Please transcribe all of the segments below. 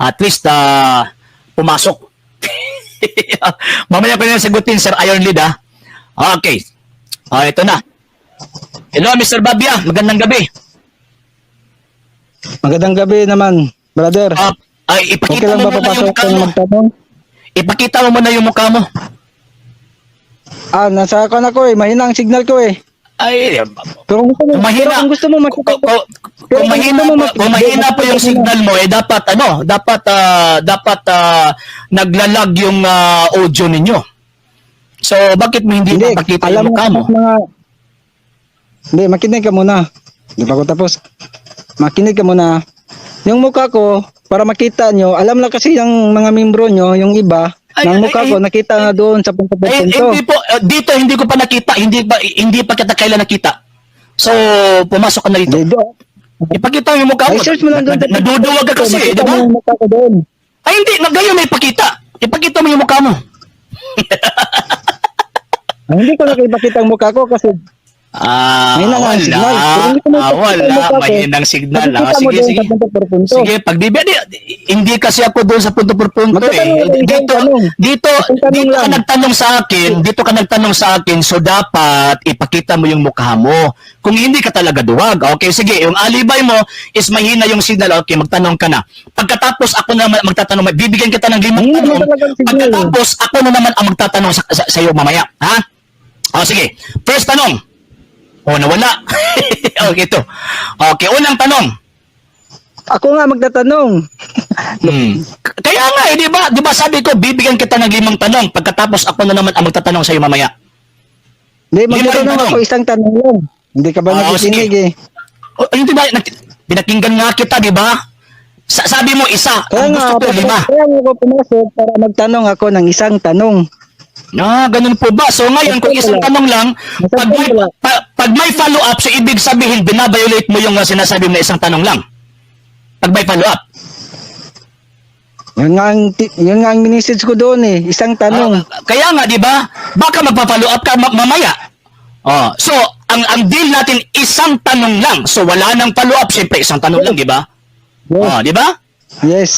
At least pumasok. Mamaya ko na sagutin, Sir Iron Lead, ha. Okay. Ah, ito na. Hello, Mr. Babia. Magandang gabi. Magandang gabi naman, brother. Ay, Okay ipakita lang mo ba muna yung papasok mukha kang mo. magtanong? Ipakita mo muna yung mukha mo. Ah, nasa kan ako eh. Mahina ang signal ko eh. Ay, Pero kung gusto mo, kung mahina, pero kung gusto mo makita pero kung kung mahina, gusto mo kung mahina po yung signal mo, eh dapat ano, dapat naglalag yung audio ninyo. So, bakit mo hindi Hindi, papakita alam yung mukha mo? Mga. Hindi, makinig ka muna. Hindi pa ako tapos. Makinig ka muna. Yung mukha ko, para makita nyo, alam lang kasi yung mga membro nyo, yung iba, Ay, ng ay, mukha ay, ko, nakita na doon sa punto Ay, punto. hindi po, dito hindi ko pa nakita, hindi pa kita kailan nakita. So, pumasok ka na dito. Hindi, doon. Ipakita mo yung mukha mo. Ay, search mo lang doon. Naduduwag ka kasi, Makita di ba? mo yung mukha ko doon. Ay, hindi, ngayon may pakita. Ipakita mo yung mukha mo. Ay, hindi ko na ipakita ang mukha ko kasi Ah, mahina nga wala. ang signal. Pero hindi ko Ah, maipakita wala. ang mukha ko. Mahinang signal. Ah, Makikita mo sige, doon sige. sa punto per punto. Sige, pag di, hindi kasi ako doon sa punto por punto eh. Magtatanong lang, Dito, isang tanong. dito, Isang tanong dito ka lang. nagtanong sa akin, dito ka nagtanong sa akin, so dapat ipakita mo yung mukha mo. Kung hindi ka talaga duwag, okay, sige, yung alibay mo is mahina yung signal, okay, magtanong ka na. Pagkatapos ako naman magtatanong, bibigyan kita ng limang Mahina tanong. talaga ang signal eh. Pagkatapos ako na naman ang magtatanong sa iyo mamaya, ha? O sige, first tanong. O, nawala. Okay, ito. Okay, unang tanong. Ako nga magtatanong. Kaya nga eh, di ba? Di ba sabi ko, bibigyan kita ng limang tanong pagkatapos ako na naman ang magtatanong sa iyo mamaya. Hindi, Limang magtatanong tanong. ako, isang tanong lang. Hindi ka ba Oo, nakikinig sige. eh? O, hindi ba? Pinakinggan nga kita, di ba? Sabi mo isa, Kaya ang nga, gusto ko lima. kaya nga ako pumasok para magtanong ako ng isang tanong. Ah, ganun po ba? So ngayon, kung isang tanong lang, pag may follow-up, so ibig sabihin, binabiolate mo yung sinasabi mo na isang tanong lang. Pag may follow-up. Yun nga ang message ko doon eh. Isang tanong. Ah, kaya nga, di ba? Baka magpa-follow up ka mamaya. Oh, so, ang deal natin, isang tanong lang. So, wala nang follow up. Siyempre, isang tanong lang, di ba? Yes. Oh, di ba? Yes.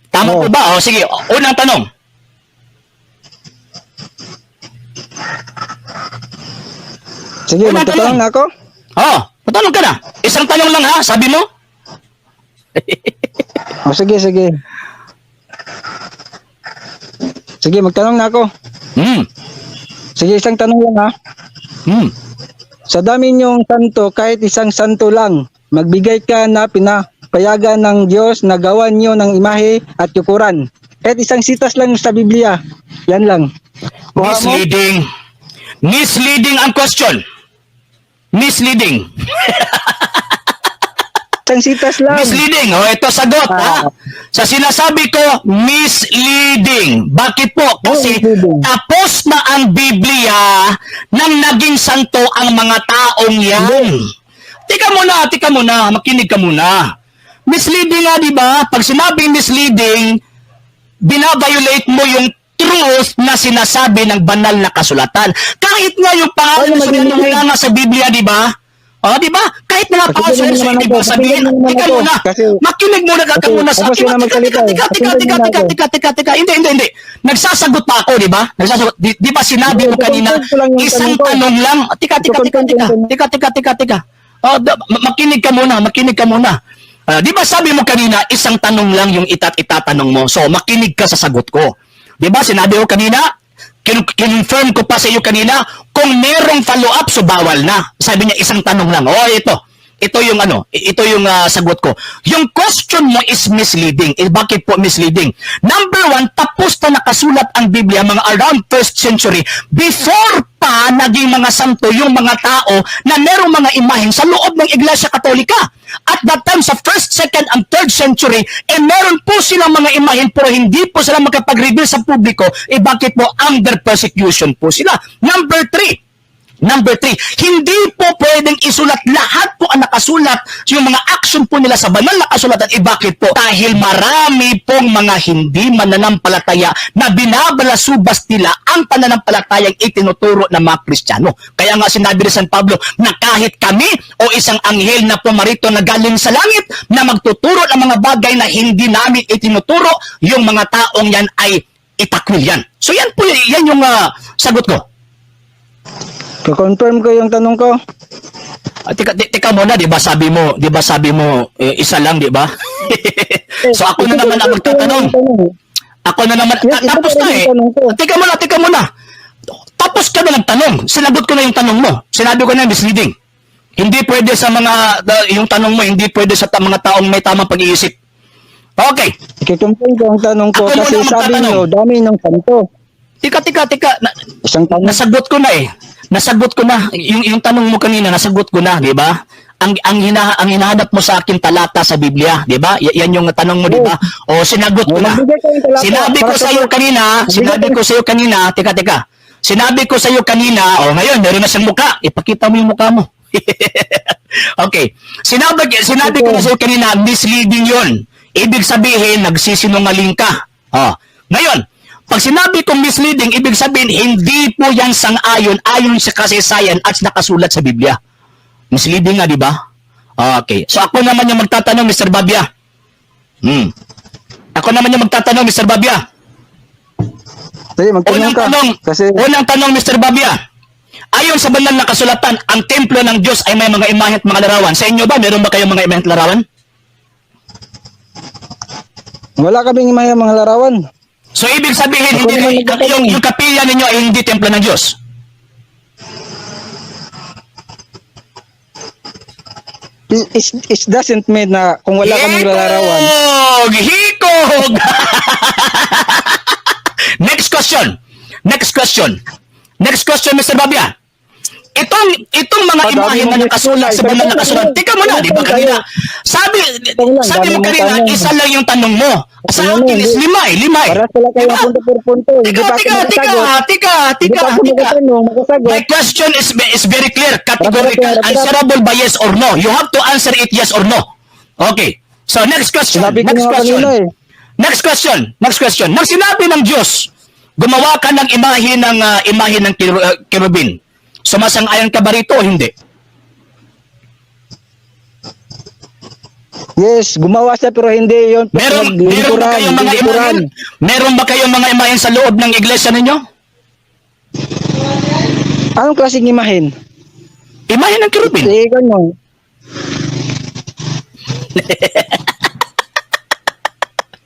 Tama Oo. po ba? Oh, sige, unang tanong. Sige, Unang magtatanong tanong. na ako. Oh, patanong ka na. Isang tanong lang ha, sabi mo? O sige, sige. Sige, magtanong na ako. Sige, isang tanong lang ha. Sa dami niyong santo, kahit isang santo lang, magbigay ka na pinapayagan ng Diyos na gawan niyo ng imahe at yukuran. Kahit isang sitas lang sa Biblia. Yan lang. Kuha mo? Misleading. Misleading ang question. Misleading. Isang sitas lang. Misleading. O, ito sagot, ha? Ah. Sa sinasabi ko, misleading. Bakit po? Kasi misleading. tapos na ang Biblia nang naging santo ang mga taong yan. Tika muna, tika muna, makinig ka muna. Misleading nga, di ba? Pag sinabing misleading, binaviolate mo yung truth na sinasabi ng banal na kasulatan. Kahit nga yung pangalan Paano ng maging wala nga sa Biblia, di ba? O, di ba? Kahit na nga Kasi pangalan ganun sa naman ibig ako. sabihin, Kasi ganun naman tika ako. muna. Makinig muna ka muna sa Tapos akin. yun ang Tika, magsalita tika, eh. tika, tika, Pakinggan tika, mo na tika, ako. tika, tika, tika. Hindi, hindi, hindi. Nagsasagot pa ako, di ba? Nagsasagot. Di ba sinabi mo Hindi, kanina, itutuntun ko lang yung isang tanong ko. tanong lang. Tika, tika, tika, Itutuntun tika. ko yung Tika, tika, tika, tika. Oh, makinig ka muna, makinig ka muna. Ah, di ba sabi mo kanina, isang tanong lang yung itatanong mo. So, makinig ka sa sagot ko. Di ba sinabi ko kanina, kinonfirm ko pa sa iyo kanina, kung merong follow-up, so bawal na. Sabi niya, isang tanong lang. Oh, ito. Ito yung ano, ito yung sagot ko. Yung question mo is misleading. Eh, bakit po misleading? Number one, tapos na nakasulat ang Biblia mga around first century before pa naging mga santo yung mga tao na merong mga imahen sa loob ng Iglesia Katolika. At that time, sa first, second, and third century, eh meron po silang mga imahen pero hindi po sila makapag-reveal sa publiko. Eh bakit po? Under persecution po sila. Number three, Number three, hindi po pwedeng isulat lahat po ang nakasulat, yung mga action po nila sa banal na kasulatan. Eh bakit po? Dahil marami pong mga hindi mananampalataya na binabalasubas nila ang pananampalatayang itinuturo ng mga Kristiyano. Kaya nga sinabi ni San Pablo na kahit kami o isang anghel na pumarito na galing sa langit na magtuturo ng mga bagay na hindi namin itinuturo, yung mga taong yan ay itakwil yan. So yan po, yan yung sagot ko. Ko-confirm ko yung tanong ko. Ah, teka, teka muna, 'di ba sabi mo, 'di ba sabi mo eh, isa lang, 'di ba? So ako na naman ang magtatanong. Ako na naman Yes, ito tapos pa na rin eh. yung tanong ko. Teka muna, teka muna. Tapos ka na ng tanong. Sinagot ko na yung tanong mo. Sinabi ko na misleading. Hindi pwede sa mga yung tanong mo, hindi pwede sa mga taong may tamang pag-iisip. Okay. I-confirm ko ang tanong ko Ako kasi muna sabi magtatanong. niyo, dami ng santo. Teka, teka, teka. Isang tanong. Nasagot ko na eh. Nasagot ko na yung tanong mo kanina, nasagot ko na, 'di ba? Ang hinahanap mo sa akin talata sa Biblia, 'di ba? Yan yung tanong mo, 'di ba? O sinagot ko Oh, na. magbigay ka ng talata Sinabi ko para sa iyo kanina, Magbigay sinabi ka ko sa iyo kanina, teka, teka. Sinabi ko sa iyo kanina, o ngayon meron na siyang mukha. Ipakita mo yung mukha mo. Okay. Sinabi sinabi ko na sa iyo kanina, misleading 'yon. Ibig sabihin, nagsisinungaling ka. Oh. Ngayon, pag sinabi kong misleading, ibig sabihin, hindi po yan sang-ayon ayon sa kasaysayan at nakasulat sa Biblia. Misleading nga, di ba? Okay. So ako naman yung magtatanong, Mr. Babia. Ako naman yung magtatanong, Mr. Babia. Sige, magtanong Unang ka. tanong, Kasi unang tanong, Mr. Babia. Ayon sa banal na kasulatan, ang templo ng Diyos ay may mga imahe at mga larawan. Sa inyo ba, meron ba kayong mga imahe at larawan? Wala kaming imahe mga larawan. So ibig sabihin, Ako hindi, naman nagtatanong. yung kapilya ninyo ay hindi templo ng Diyos. It doesn't mean na kung wala kaming larawan. Hikog! Hikog! Next question. Next question. Next question, Mr. Babia. Itong mga Ah, dami imahe na mong nakasulat sa question. banal na kasulat. Teka muna, di ba kanina? Sabi Tanong lang, sabi dami mo mong kanina, tanong. isa lang yung tanong mo. Sa Ano, akin is hindi. lima eh, lima eh. Para sila kayo Diba? punto por punto. Hindi Teka, pa ako teka, teka, makasagot. teka, Hindi teka, pa ako teka. makatanong, makasagot. My question is very clear, categorical, Harap, harap. answerable by yes or no. You have to answer it yes or no. Okay. So next question. Sinabi ko Next nga question. kanina eh. Next question. Next question. Nang sinabi ng Diyos, gumawa ka ng imahe ng kerubin. Sumasang-ayon ka ba rito o hindi? Yes, gumawa siya pero hindi yun. Meron ba Lingkuran, kayong mga lingkuran. imahe? Meron ba kayong mga imahe sa loob ng iglesia ninyo? Anong klaseng imahen? Imahe ng kerubin. Eh, ganun.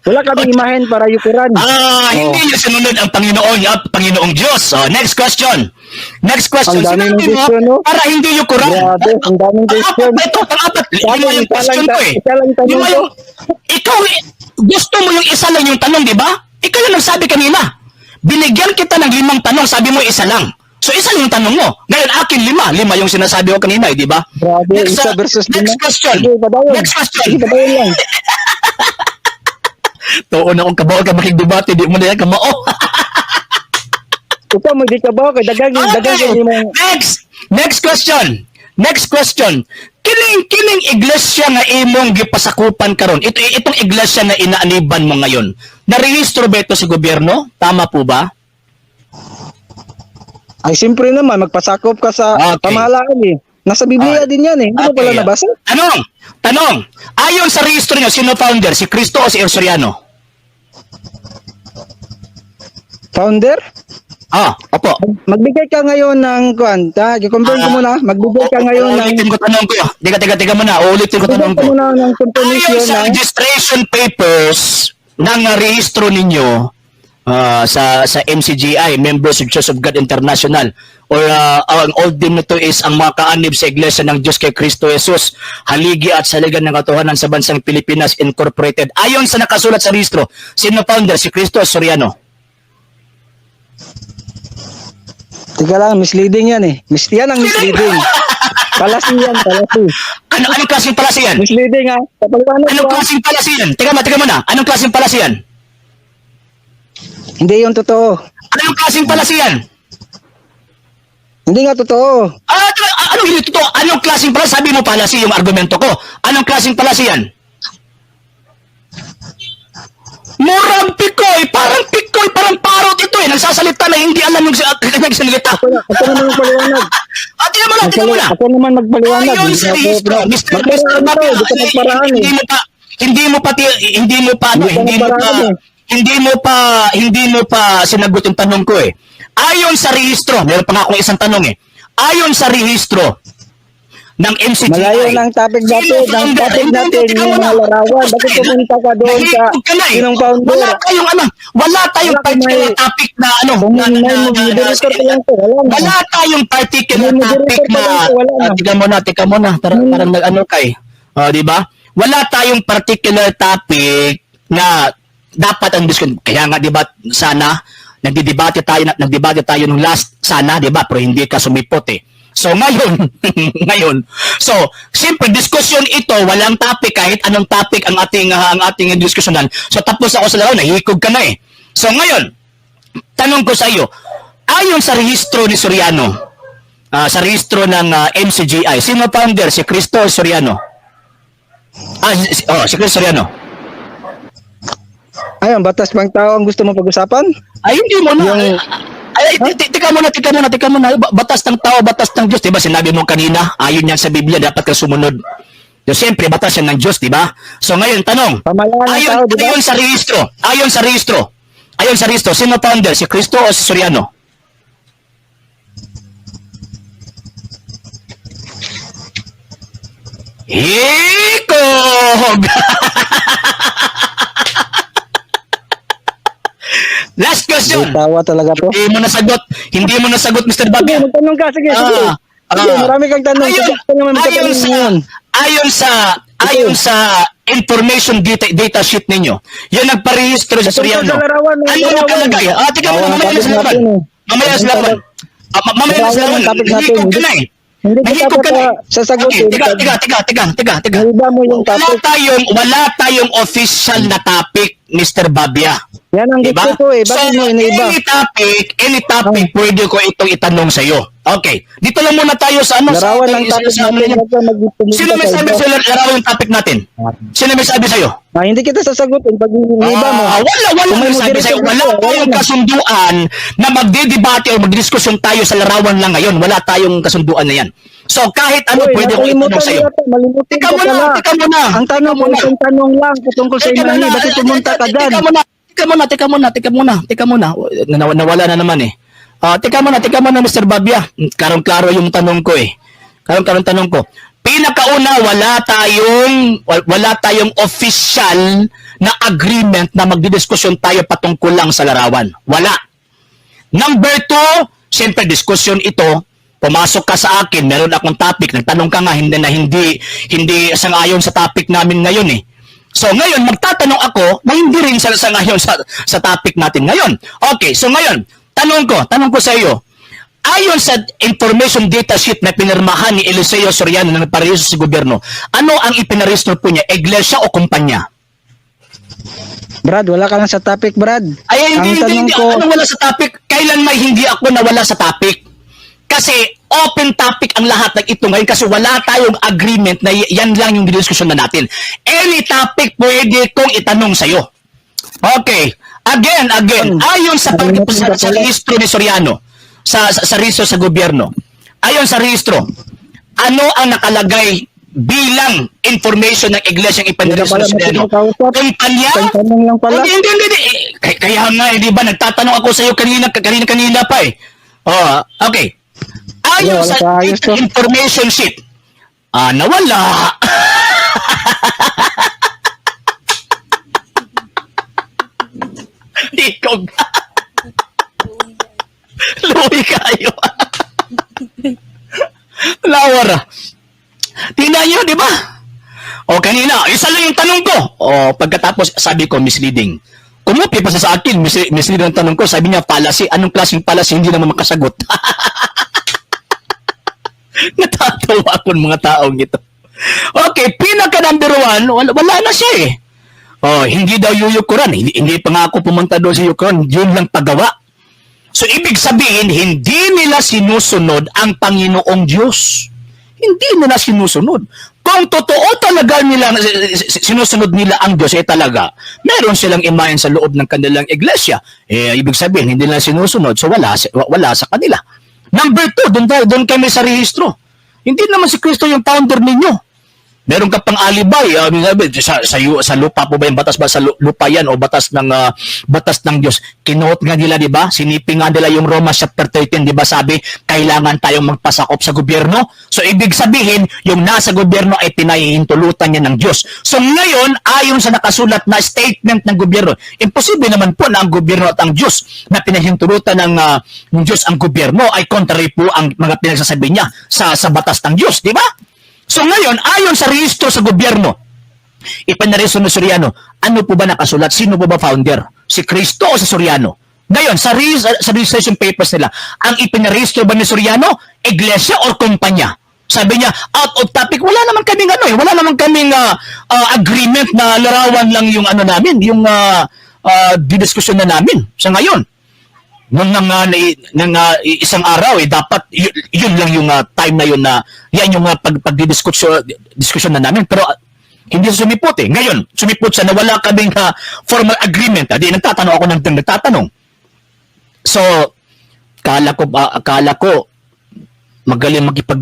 Wala kaming imahen para yukuran. Ah, Oh. hindi niyo sinunod ang Panginoon, Panginoong Diyos. Oh, next question. Next question. Ang daming Sinabi mo, question, no? para hindi yukuran. Grabe, ang daming Pang-apat question. pa ito, pang-apat. Sabi, Lima yung isa question lang ko eh. isa lang tanong Lima ko. Ikaw, eh, gusto mo yung isa lang yung tanong, di ba? Ikaw yung nagsabi kanina. Binigyan kita ng limang tanong, sabi mo isa lang. So isa lang yung tanong mo. Ngayon akin lima. Lima yung sinasabi ko kanina, eh, di ba? Grabe, Next, isa versus lima. next question. Sige, padayon. Next question. Sige, padayon lang. Tuon akong kabaw ka makigdebate, di mo na yan kamao. Ikaw mo di ka ba? Kay dagang dagang Okay. kay imong Next, next question. Next question. Kining iglesia nga imong gipasakupan karon. Itong iglesia na inaaniban mo ngayon. Narehistro ba ito sa gobyerno? Tama po ba? Ay, siyempre naman, magpasakop ka sa pamahalaan eh. Nasa Biblia din yan eh. Hindi mo pala nabasa? Tanong, tanong. Ayon sa rehistro niyo, sino founder? Si Kristo o si Soriano? Founder? Ah, opo. Magbigay ka ngayon ng kuan. Ta, i-confirm ko Ah, muna. Magbigay ka ngayon ng Uulitin ko tanong ko. Teka, teka, teka muna. Uulitin ko Magbigay tanong ka ko. muna ng Ayon confirmation sa na registration papers ng rehistro ninyo sa MCGI, Members of Church of God International, or ang old name nito is ang mga kaanib sa Iglesia ng Diyos kay Kristo Jesus, haligi at saligan ng katotohanan sa bansang Pilipinas Incorporated. Ayon sa nakasulat sa rehistro, sino founder? Si Kristo o Soriano? Teka lang, misleading yan eh. Yan ang misleading. Palasi yan, palasi. Anong klaseng palasi yan? Misleading ha. Papaliwanag Anong ko ah. klaseng palasi yan? Teka muna. Anong klaseng palasi yan? Hindi yung totoo. Anong klaseng palasi yan? Hindi nga totoo. Ah, anong hindi totoo? Anong klaseng fallacy? Sabi mo fallacy yung argumento ko. Anong klaseng fallacy yan? Murang pikoy, parang pikoy, parang parot ito eh. Nagsasalita na hindi alam yung nagsalita. Ako naman magpaliwanag. Ah, tingnan mo na, tingnan mo na. Ako naman magpaliwanag. Ayon sa rehistro, Mr. Mr. Magparaan Babia, to, di ka magparaan eh. hindi mo pa, hindi mo pa, hindi mo pa, ano, Hindi ka hindi mo pa, nagparaan eh. hindi mo pa, hindi mo pa sinagot yung tanong ko eh. Ayon sa rehistro, meron pa nga akong isang tanong eh. Ayon sa rehistro ng MCGI. Malayo na ang topic Sino natin. Ang founder? topic Hindi, hindi, natin teka yung muna. mga larawan. Bakit pumunta ka doon sa Nahihigog ka na eh. sinong founder? Wala tayong ano, wala tayong Wala kang particular topic na ano, Kung na, na, may na, na, moderator pa lang to, wala na. wala tayong particular May moderator topic pa na, lang to, wala na. ah, tika muna, tika muna, parang, parang nag-ano kay, ah, di ba? Wala tayong particular topic na dapat ang discussion. Kaya nga, di ba, sana, nagdidebate tayo nung last, sana, di ba? Pero hindi ka sumipot eh. So ngayon, ngayon, so siyempre discussion ito, walang topic kahit anong topic ang ating diskusyonan. So tapos ako sa laro, nahikog ka na eh. So ngayon, tanong ko sa iyo, ayon sa rehistro ni Soriano, sa rehistro ng MCGI, sino founder? Si Cristo o Soriano? Ah, si Cristo Soriano. Ayun, batas pang tao ang gusto mo pag-usapan? Ay, hindi mo na. Ay, ay, teka muna, teka muna, teka muna. Batas ng tao, batas ng Diyos. Diba sinabi mo kanina, ayon yan sa Biblia, dapat ka sumunod. So, siyempre, batas yan ng Diyos, di ba? So, ngayon, tanong. Pamahalaan ng Ayon, tao, di ba? ayon sa rehistro, ayon sa rehistro, ayon sa rehistro, sino founder? Si Cristo o si Soriano? Hikog! Last question. Tawa talaga to. Hindi mo nasagot. Hindi mo nasagot, Mr. Sige, Babia. magtanong ka. Sige, sige. Ah, Sige, ah. marami kang tanong. Ayon, Sige, ako naman ayon magtatanong sa ngayon. ayon sa information data sheet ninyo, yung nagparehistro sa Tungkol Soriano. sa larawan, Ano larawan. nakalagay? Ah, teka muna, Larawan ang mamaya na topic sa laban. natin eh. Mamaya na sa laban. Ah, mamaya na sa Larawan laban. ang topic natin. Nahikog ka na eh. Hindi kita Nahikog ka na eh. sasagutin. Okay, teka, teka, teka, teka, teka, teka. Naiba mo yung Wala topic. tayong official na topic, Mr. Babia. Yan ang Diba? gusto ko eh. Bakit So, mo iniba? Any topic, pwede ko itong itanong sa iyo. Okay. Dito lang muna tayo sa ano. Larawan sa, ang topic sa, natin. Huwag ka mag-pumunta Sino may sa sabi iba. sa larawan yung topic natin? Sino may sabi sa iyo? Ah, hindi kita sasagutin pag iniba mo. Ah, wala, wala Kung may may sabi sa'yo. moderator Wala dito, wala tayong na. kasunduan na magdidebate o magdiskusyon tayo sa larawan lang ngayon. Wala tayong kasunduan na yan. So, kahit ano, Uy, pwede ko nakalimutan itanong sa'yo. mo yata, malimutin Teka ka muna, pala. teka muna. Ang tanong Teka ko, muna. isang tanong lang tungkol sa Teka imahe. muna, Bakit pumunta ka dyan? Teka muna, teka muna, teka muna, teka muna, teka muna. Nawala na naman eh. Ah, teka muna, Mr. Babia. Klarong-klaro yung tanong ko eh. Klarong-klaro yung tanong ko. Pinakauna, wala tayong official na agreement na magdidiskusyon tayo patungkol lang sa larawan. Wala. Number two, siyempre diskusyon ito. Pumasok ka sa akin, meron akong topic. Nagtanong ka nga hindi na hindi hindi sangayon sa topic namin ngayon eh. So ngayon magtatanong ako na hindi rin sa sangayon sa topic natin ngayon. Okay, so ngayon, tanong ko sa iyo. Ayon sa information data sheet na pinirmahan ni Eliseo Soriano na nagparehistro sa gobyerno, ano ang ipinarehistro po niya? Iglesia o kumpanya? Brad, wala ka lang sa topic, Brad. Ay, hindi, Ang hindi, tanong hindi. ko, Ano wala sa topic? Kailan may hindi ako nawala sa topic? Kasi open topic ang lahat ng ito ngayon kasi wala tayong agreement na yan lang yung diskusyon na natin. Any topic pwede kong itanong sa'yo. Okay. Again, again, ayon sa, Ano sa rehistro ni Soriano, sa rehistro sa gobyerno, ayon sa rehistro, ano ang nakalagay bilang information ng iglesia ang Hindi ipinarehistro pala ni Soriano? makakausap. Kumpanya? Isang tanong lang pala. Hindi, hindi, hindi, hindi. Eh, kaya nga, eh, di ba, nagtatanong ako sa iyo kanina, kanina, kanina pa eh. Oh, okay. Ayon Wala sa pa, ayos to. information sheet, nawala. Di ko. Luwi kayo. Lawar. Ah. Tingnan nyo, di ba? O kanina, isa lang yung tanong ko. O pagkatapos, sabi ko, misleading. Kumupi pa siya sa akin, misleading ang tanong ko. Sabi niya, fallacy. Anong klaseng fallacy? Hindi naman makasagot. Natatawa ako ng mga taong ito. Okay, pinaka number one, wala na siya eh. Oh, hindi daw yuyukuran. Hindi, hindi pa nga ako pumunta doon sa yukuran. Yun lang paggawa. So, ibig sabihin, hindi nila sinusunod ang Panginoong Diyos. Hindi nila sinusunod. Kung totoo talaga nila, sinusunod nila ang Diyos, eh talaga, meron silang imahen sa loob ng kanilang iglesia. Eh, ibig sabihin, hindi nila sinusunod, so wala sa kanila. Number two, doon kami sa rehistro. Hindi naman si Kristo yung founder ninyo. Meron ka pang alibay, sa lupa po ba yung batas ba sa lupa yan o batas ng Diyos? Kinote nga nila, di ba? Sinipi nga nila yung Roma chapter 13, di ba? Sabi, kailangan tayong magpasakop sa gobyerno. So ibig sabihin, yung nasa gobyerno ay pinahihintulutan niya ng Diyos. So ngayon, ayon sa nakasulat na statement ng gobyerno, imposible naman po na ang gobyerno at ang Diyos na pinahintulutan ng Diyos ang gobyerno ay contrary po ang mga pinagsasabi niya sa batas ng Diyos, di ba? So ngayon, ayon sa rehistro sa gobyerno, ipinarehistro ni Soriano, ano po ba nakasulat? Sino po ba founder? Si Kristo o si Soriano? Ngayon, sa registration papers nila, ang ipinarehistro ba ni Soriano, iglesia or kumpanya? Sabi niya, out of topic, wala naman kaming ano eh, wala naman kaming agreement na larawan lang yung ano namin, yung didiskusyon na namin sa ngayon. Nung isang araw eh dapat yun lang yung time na yun na yan yung pagdidiskusyon diskusyon na namin, pero hindi siya sumipot eh. Ngayon, sumipot siya na wala kaming formal agreement. Di nagtatanong ako ng nagtatanong. So, akala ko magaling makipag